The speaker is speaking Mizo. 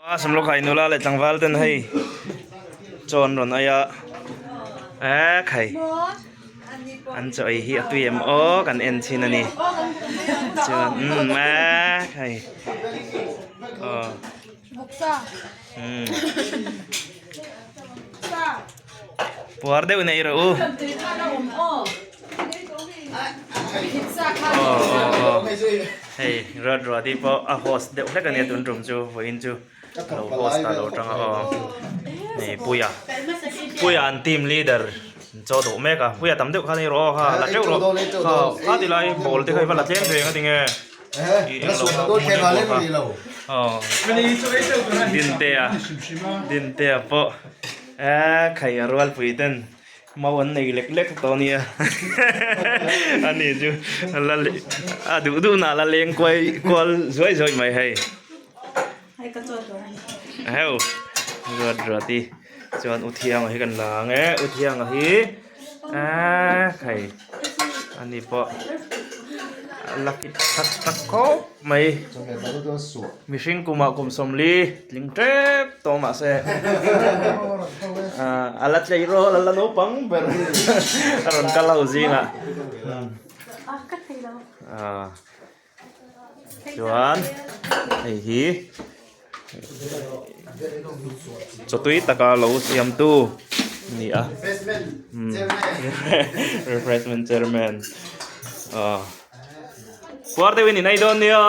A Samlawkhai nula leh tlangval ten hei chaw an rawn ei a eh khai an chaw ei hi a tui em aw kan en chhin a ni chuan umm eh khai aw umm puar deuh nei rawh u aw aw aw hei ruat ruat hi pawh a host deuh hlek a nia tun tum chu vawiin chu lo host a lo tang a aw hei puia puia an team leader an chaw duh mek a puia tam deuh kha ni rawh aw kha la teuh rawh kha kha ti lai ball te kha i va la tlem ve ang a tinge i englo kha muni ball kha aw dintea dintea pawh eh khai a rualpui ten Mau an nei lek lek tawh ania ani chu la a duh duh na la leng kuai kual zuai zuai mai hei heu ruat ruat i chuan u thianga hi kan la ang e u thianga hi ah khai ani pawh la fit that tak khawp mai. Mihring kumah kum 40 tling tep tawh mahse a la tleirawl a la naupang ber a rawn kal ho zingah chuan hei hi chawtui taka lo siamtu a ni a refreshment chairman puar deuhin in ei dawn nia.